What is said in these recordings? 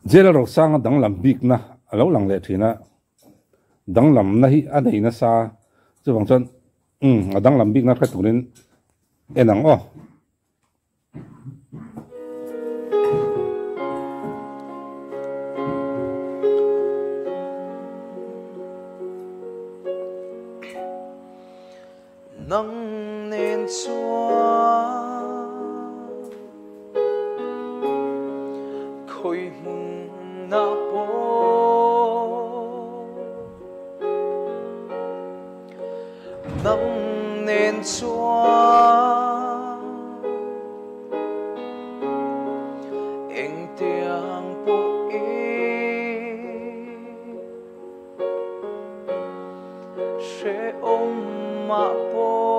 Jail Rosanga danglam bikna a lo lang leh thin a, danglamna hi a nei nasa chuvang chuan umm a danglam bikna hre turin en ang aw. Nang nen chuan khawi hmun ah pawh Nang nen chuan engtiang pawhin Hrehawm ah pawh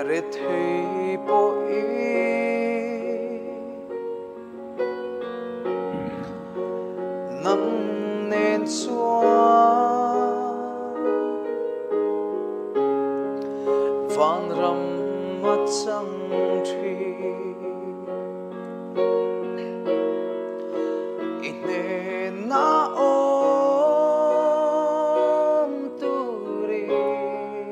rethei pawhin Nang nen chuan vanram a chang thin. I hnena awm turin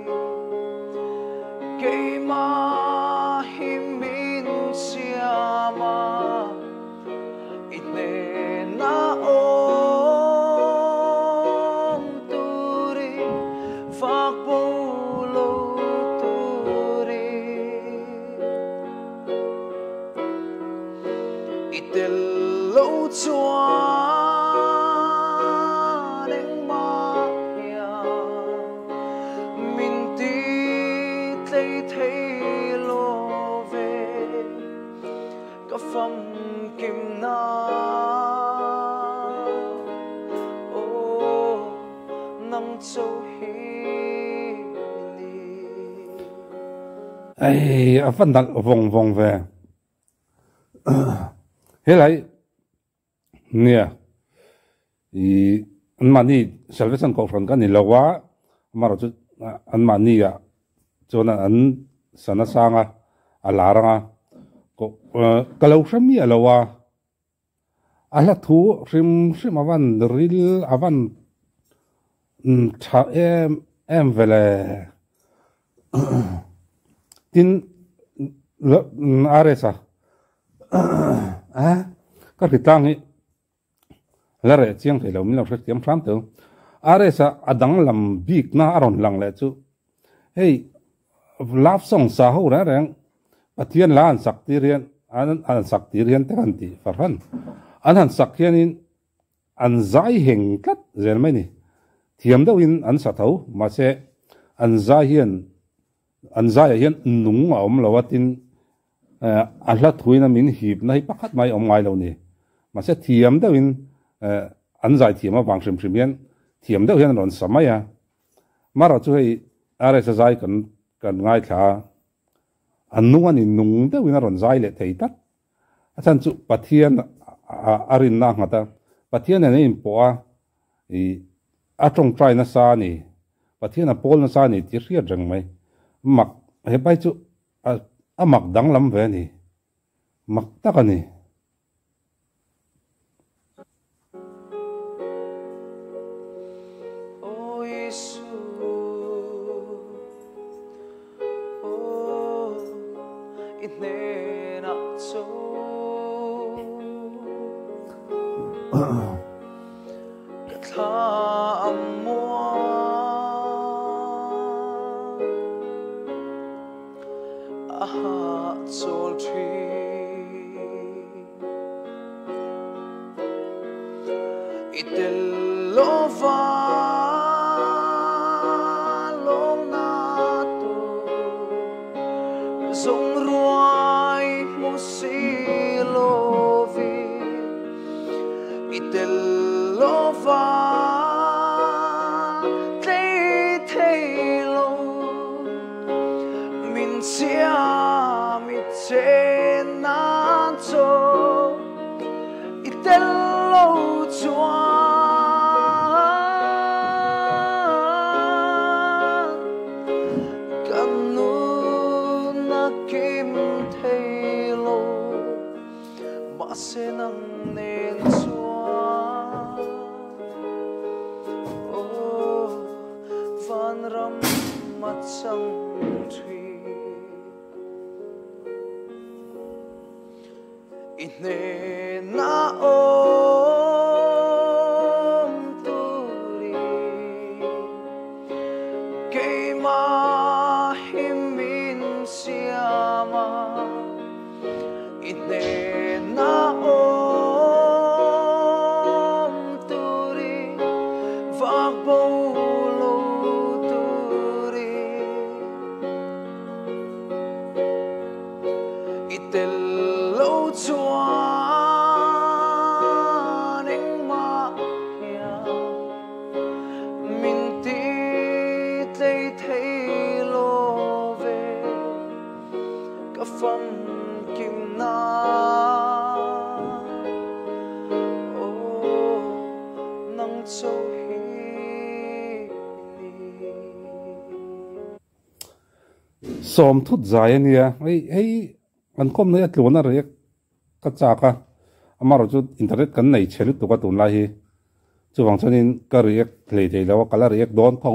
keimah hi min siam a, i hnena awm turin fak bo lo turin. I tel lo chuan engmah hian min ti tlei thei lo ve, ka famkim na aw nang cho hi ni. Ei a va nalh vawng vawng ve. Helai nia i an mahni Salvation Kohhran ka ni lo a, amaherawh chu an mahni ah chuan an sana sang a, a lar ang a, ka lo hre miah lo a, a hla thu hrim hrim a van ril a van tha em em ve le. Tin RS a ka hritlang hi la reh chiang thei lo min lo hrethiam hram teu. RS a a danglam bikna a rawn lang leh chu hei love song sa ho reng reng Pathian la an sak tir hian an sak tir hian te kan tih fahran an han sak hianin An zai heng tlat zel mai ni. Thiam deuhin an sa tho, mahse an zai hian an zaiah hian nung a awm lo a tin a hla thuin a min hipna hi pakhat mai awm ngai lo ni. Mahse thiam deuhin an zai thiam avang hrim hrim hian thiam deuh hian an rawn sa mai a. Marawh chu hei RS a zai kan kan ngaithla a, a nung a ni nung deuhin a rawn zai leh thei tlat. A chhan chu Pathian a rinna a nghat a, Pathian nen a inpawh a, ih a tawngtai nasa a ni, Pathian a pawl nasa a ni tih hriat reng mai. Mak hepai chu a mak danglam ve a ni, mak tak a ni. Aw Isu, aw i hnenah cho. Ka thla a muang a hahchawl thin. I tel lova lawmna tur zawng ruai hmu si lovin i tel lova tlei thei lo min chiam i chen nan chaw i tel lo chuan kan nun a kim thei lo. Mahse nang nen chuan aw vanram a chang thin. I hnena awm turin keimah hi min siam a, i hnena awm turin vak bo lo turin. I tel lo chuan engmah hian min ti tlei thei lo ve, ka famkim na aw nang chauh hi ni. Sawm thut zai a nia, hei hei an kawm na hi a tluan a rek ka chak a, amaherawh chu internet kan nei chhe lutuk a tunlai hi, chuvang chuanin ka react hlei thei lo a, ka la react dawn tho,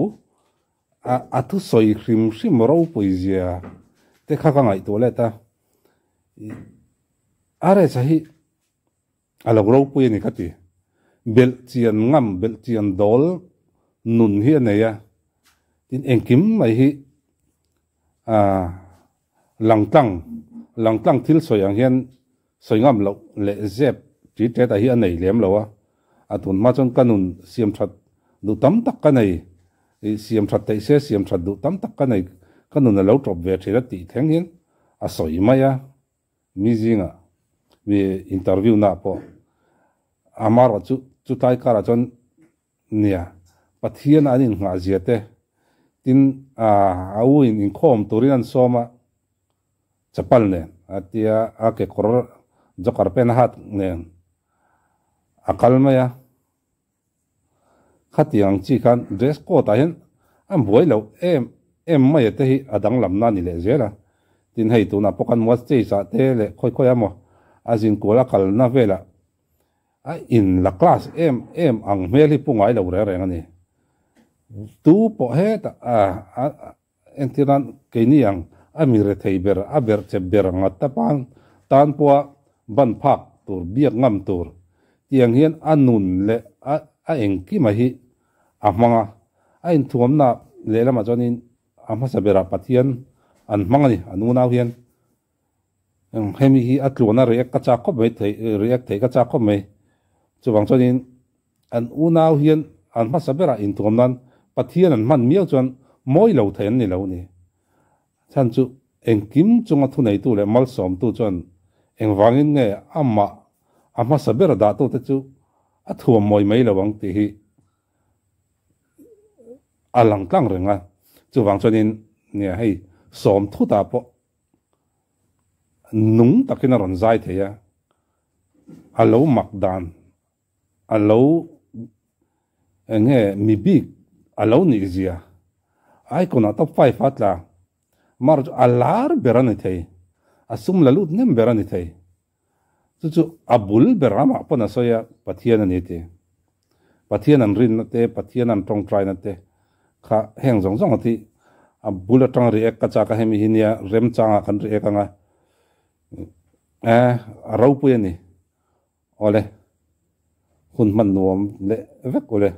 a a thusawi hrim hrim ropui zia te kha ka ngaihtuah let a, a resa hi A lo ropui a ni ka ti. Belh chian ngam, belh chian dawl nun hi a nei a, tin engkim mai hi aah langtlang, langtlang thil sawi ang hian sawi ngam loh leh zep ṭi ṭet ah hi a nei lem lo a, a tun hma chuan ka nun siam ṭhat duh tam tak ka nei, ih siam ṭhat theih se siam ṭhat duh tam tak ka nei, ka nun a lo ṭawp ve ṭhin a tih thleng hian a sawi mai a. Mi zingah mi interview na pawh amarawh chu chutlai karah chuan nia Pathian an innghah zia te tin a u in inkhawm turin an sawm a chapal nen a tia a kekawr joker pen a hat nen a kal mai a. Khatiang ang chi khan dress code ah hian an buai loh em em mai a te hi a danglam na a ni leh zel a. Tin hei tunah pawh khan mual stage ah te leh khawi khawi ah emaw a zinkual a kalna velah a in la class em em ang hmel hi pu ngai lo reng reng a ni. Tu pawh hetah a Entir nan keini ang a mi rethei ber, a berh chep ber anga tapan tan pawha ban phak tur, biak ngam tur tiang hian a nun leh a a engkima hi a hmang a. A inthuamna lehlamah chuanin a hmasa berah Pathian an hmang a ni, an unau hian. Hemi hi a tluan a react ka chak khawp mai thei react thei ka chak khawp mai. Chuvang chuanin an unau hian an hmasa berah inthuam nan Pathian an hman miau chuan mawi lo thei an ni lo ni. Chhan chu engkim chunga thuneitu leh malsawmtu chuan engvangin nge amah a hmasa ber dahtute chu a thuam mawi mai lo ang tih hi a lang tlang reng a. Chuvang chuanin nia hei sawm thutah pawh Nung takin a rawn zai thei a, a lo mak dan, a lo eng nge mi bik a lo nih zia Icon ah top 5 a tla, mar chu a lar ber a ni thei, a sum la lut nem ber a ni thei. Chu chu a bul ber amah pawn a sawi a, Pathian a ni ti. Pathian an rinna te, Pathian an tawngtaina te kha heng zawng zawng a ti. A bul atang react ka chak a, hemi hi nia remchangah kan react anga eh a ropui a ni. Awle, hun hman nuam leh vek ule.